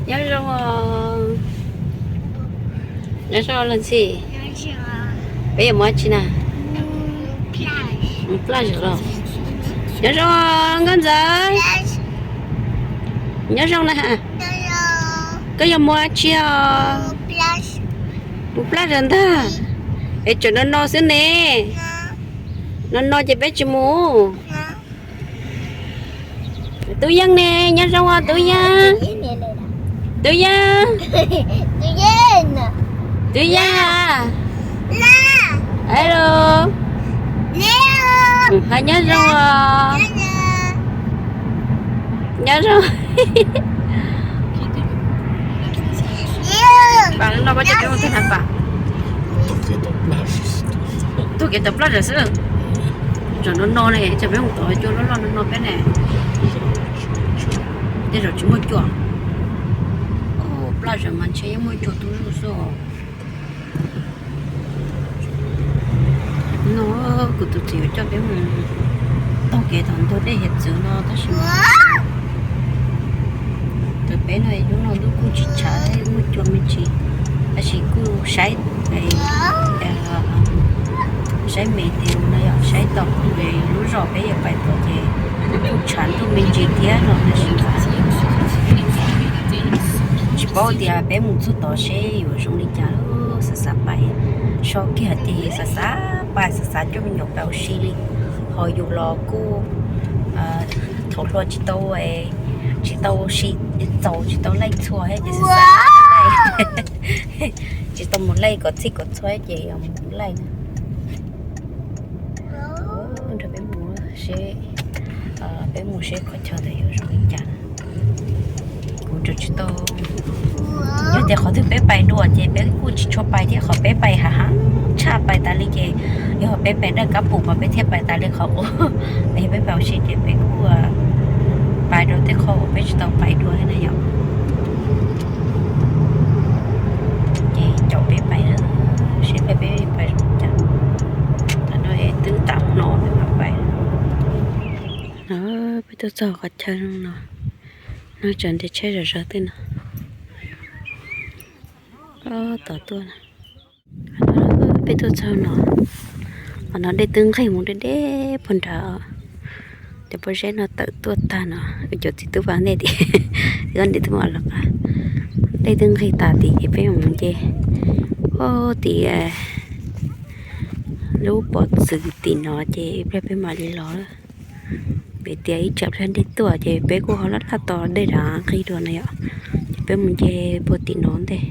Nyob zoo, nyob zoo leej txiv. Peb yuav mus dab tsi na? Mus plaj zom los. Nyob zoo nkauj ntxawm. Nyob zoo na. Koj yuav mus dab tsi os? Mus plaj zom ntag. Es tseem no no xwb ne. No no ces peb tsis mus. Tub Yeej ne, nyob zoo os Tub Yeej. Tub Yeej. Tub Yeej. Hello. Hais nyob zoo os. Nyob zoo. Pam, lub no koj coj peb mus txog na pam? Tuaj kev tawm plaj zom xwb. Zom no no ne, ces peb mus tod cua loj loj no no peb ne. Tej zaum tsis muaj cua. Plaj zom mas ntshe yeej muaj cua tu zuj xwb os. No kuv tus txiv yuav coj peb mus taug kev tom ntug dej hiav txwv no tab sis mas tus peb no lub no ntuj kuj tsis tshav thiab muaj cua me ntsis, tab sis kuj saib, saib me tias no yog saib tom lub zos peb yuav pais tod ces kuj tshav ntuj me ntsis thiab no tab sis tsis paub tias peb mus txog tod seb yuav zoo li cas. Xav xav pais, so kiag ces xav xav pais, xav xav coj me nyuam pais ua si li, ho yus los kuj thaum hluas tsis tau, tsis tau ua si txaus, tsis tau laij txhua thiab ces xav xav laij, tsis tau mus laij kom txhij kom txhua ces yog mus laij na. Nrog peb mus seb, peb mus seb qhov chaw ntawd yuav zoo li cas. Kuv tseem tsis tau, yog tias qhov twg peb pais dua ces peb kuj tsis tshua pais thiab, qhov peb pais hav hav tshaj pais tas li ces yog peb pais daj kab pum mas peb thiaj pais tas li qhov ub. Yog peb pais ua si ces peb kuj pais rau tej qhov uas peb tsis tau pais dua thiab na yom. Ces caum peb pais seb peb pais zoo cas. Tam no twb tav hmo peb mam pais. Peb tuaj txog qhov chaw no, no tseem nres tsheb zom zaws tej no. Tom tuaj na. Peb tuaj txog no, qhov no dej twb nqig mus deb deb puag nrad. Cov pob zeb no tawm tuaj tag no, cov txiv tub pas ntej tim, koj ntim tub mas los qab. Dej twb nqig tas tim ces peb mus nce, o, tim lub pov txwv tim no ces ib pliag peb mam li los. Vim tias ib tsam pliag dej tuaj ces peb kuj ho laj laj tos dej rov nqig dua no yom. Ces peb mus nce puag tim no ntej.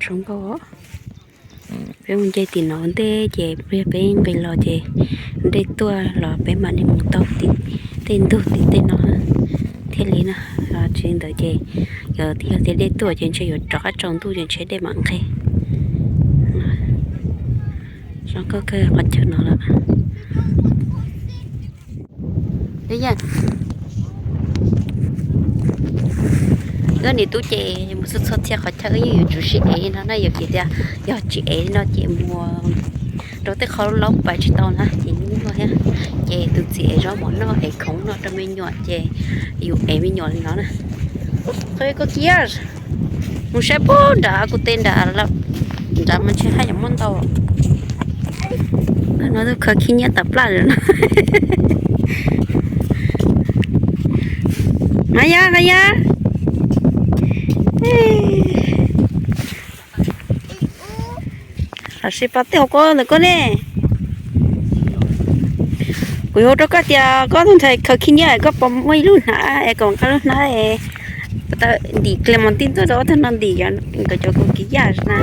Zoo nkauj. Peb mus nce tim no ntej ces pliag peb nqis los ces dej tuaj los peb mam li mus taug tim tej ntug tim tej no thiaj li na. Tsis li ntawd ces yog tias dej tuaj ces ntshe yuav rov qab tsaus ntuj ces ntshe dej mam nqig. Zoo nkauj kawg qhov chaw no lawm. Wb niam tub ces mus txhua txhua txhia qhov chaw wb yeej yuav tsum sib ev no na, yog tias yog tsis ev no ces mus rau tej qhov laub pais tsis tau na ces yeej nyuaj thiab. Ces tus txiv ev zaub mov noj ev khoom noj rau me nyuam ces yus ev me nyuam li no na. Qhov koj kiab mus saib puag nram kuv tes nram, nram mas ntshe haj yam muaj ntau. No twb khaws khib nyiab tas plaj lawm no. Qhov yab, qhov yab. Los sis pom tej hauv ko ntawm koj ne. Kuv yuav rau koj tias koj tus ntxhais khaws khib nyiab koj puas muaj ib lub hnav es kom nqa lub hnav es ntim Clementine tuaj rau ob tug no ntim nkawd cov kua kiab yaj na.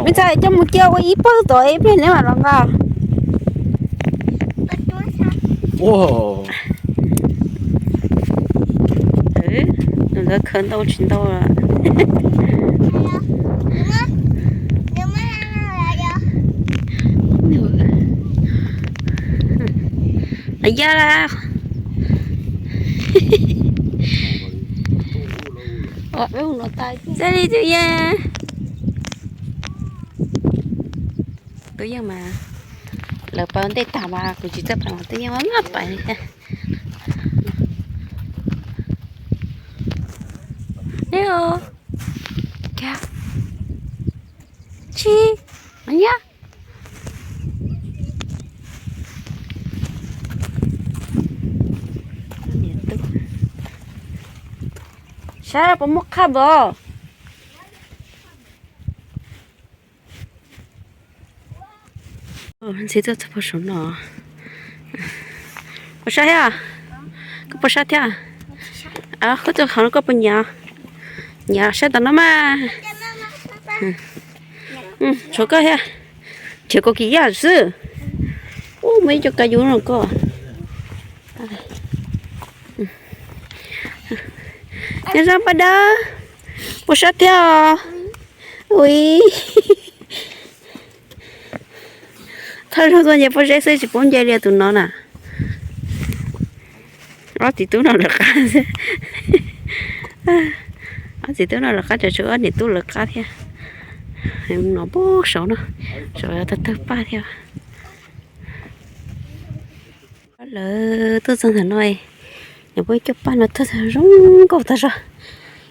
Me ntxhais coj mus cia ua ib pawg tod ib pliag neb mam los nqa. Tus ntawd khaws ntau tsis ntau. Qhov yaj la. Xeb li tus yeej, tus yeej mas lawv pais ua ntej tag mas kuv tsis txawj pais mas tus yeej mas pais li thiab. Tsis, saib puas muaj qhab npog. Ntxiv tuaj txog puag saum no. Puas sab thiab? Koj puas sab thiab? Koj tuaj qhov no koj puas nyiam? Nyiam sab tom no mas. Tshuav koj thiab. Nrhiav koj kiv yaj xwb. Ub, muaj ib co kab yuv no koj. Nyob zoo Paj Dawb, puas sab thiab os? Ui, thawj zaug tuaj nce pob zeb xwb tsis paub nce li tus no na. Ob txiv tub no lawv qab xwb. Ob txiv tub no lawv qab, tshuav ob niam tub lawv qab thiab. No puag saud no, saud tawg tawg paj thiab. Lawv tuaj txog ntawm no, nws muaj ib co paj no tawg zoo nkauj tag zog.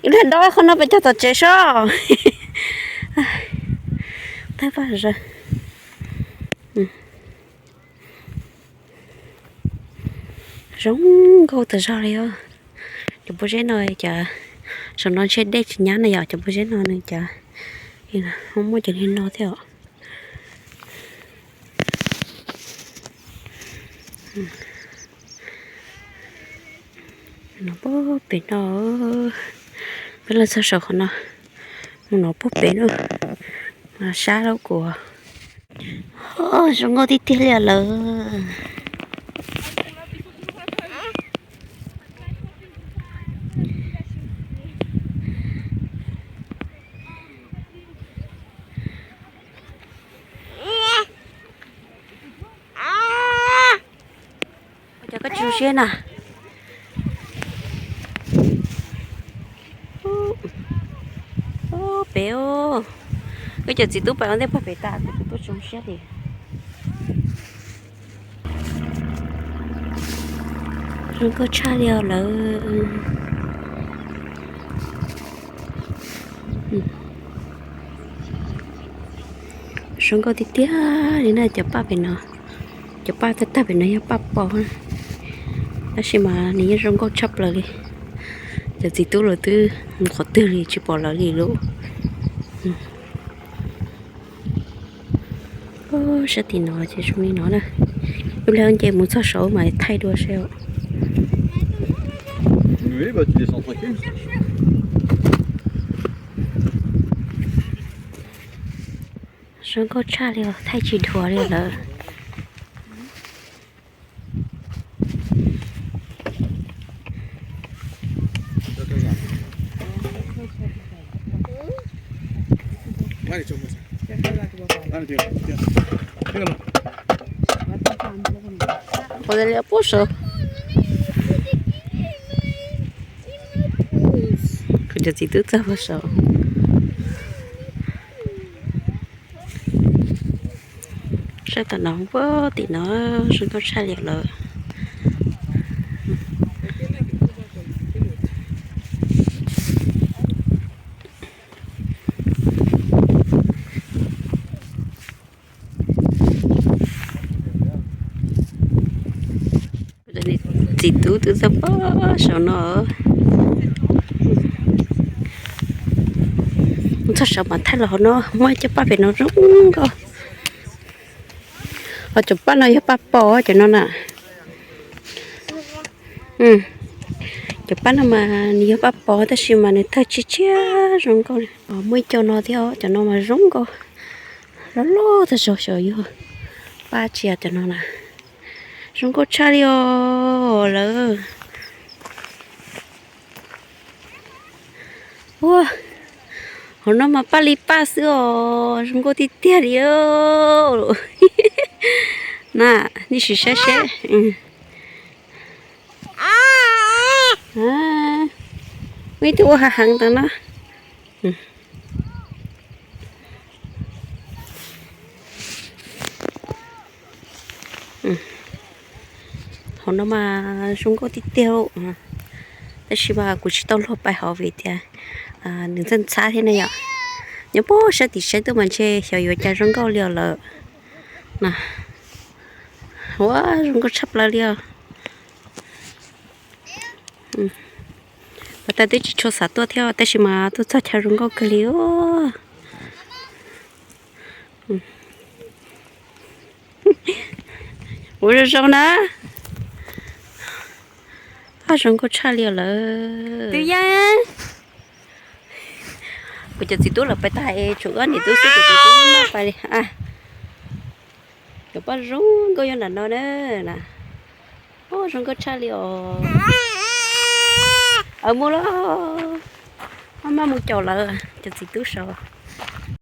Ib pliag dob qhov no pes cog tom tsev sob. Tawg paj zog. Zoo nkauj tag zog li os. Cov pob zeb no ces saum no ntshe dej tsis nyab na yom, cov pob zeb no nws ces muaj cov li no thiab os. No puag pem no, peb los txog saum qhov no, mus no puag pem no, sab lub kuv. Zoo nkauj tiag tiag li lawm. Ua cas koj tsis zoo siab na? Pem, wb cov txiv tub pais ua ntej puag pem tas, kuv tsis zoo siab li. Zoo nkauj tshaj li os lawm. Zoo nkauj tiag tiag li na cov paj pem no. Cov paj tag tag pem no yog paj pos, tab sis mas nws yeej zoo nkauj tshaj plaws li. Cov txiv tub lawv twb mus qhov twg li tsis pom lawv li lauj. Sab tim no ces zoo li no na. Ib pliag nce mus txog saud mas thaij dua seb. Zoo nkauj tshaj li os, thaij tsis dhuav li lawm. Ua li puag saud. Kuv cov txiv tub txog puag saud. Saib tom no puag tim no zoo nkauj tshaj li lawm. Txiv tub twb txog puag saum no. Txog saud mas thaij los hauv no muaj cov paj pem no zoo nkauj. Ho cov paj no yog paj pos cov no na. Cov paj no mas nws yog paj pos tab sis mas nws tawg tshiab tshiab zoo nkauj li. Muaj ib co no thiab, cov no mas zoo nkauj, loj loj tag zog, xyov yog paj tsi cov no na. Zoo nkauj tshaj li os lawm. Ua, hauv no mas paj li paj xwb os, zoo nkauj tiag tiag li. Na, nej sim saib seb. Muaj ib tug ua hav heev ntawd na. Hauv no mas zoo nkauj tiag tiag, tab sis mas kuv tsis tau luag pais hauv vim tias nws ntxhab ntxhab thiab ne yom. Nyob puag sab tim saib tuaj mas ntshe xyov yuav cas zoo nkauj li os lawm. Ua zoo nkauj tshaj plaws li os. Pas tas twb tsis tshua xav tuaj thiab tab sis mas tuaj txog chaw zoo nkauj kawg li os. Ua zoo zoo na. Ab zoo nkauj tshaj li os lawm. Twb yog kuv cov txiv tub lawv pais tag es tshuav wb niam tub xwb, cov txiv tub noj pais li. Cov paj zoo nkauj yog nram no na. Zoo nkauj tshaj li os. Aw, muaj laj, maj maj mus caum lawv cov txiv tub saud.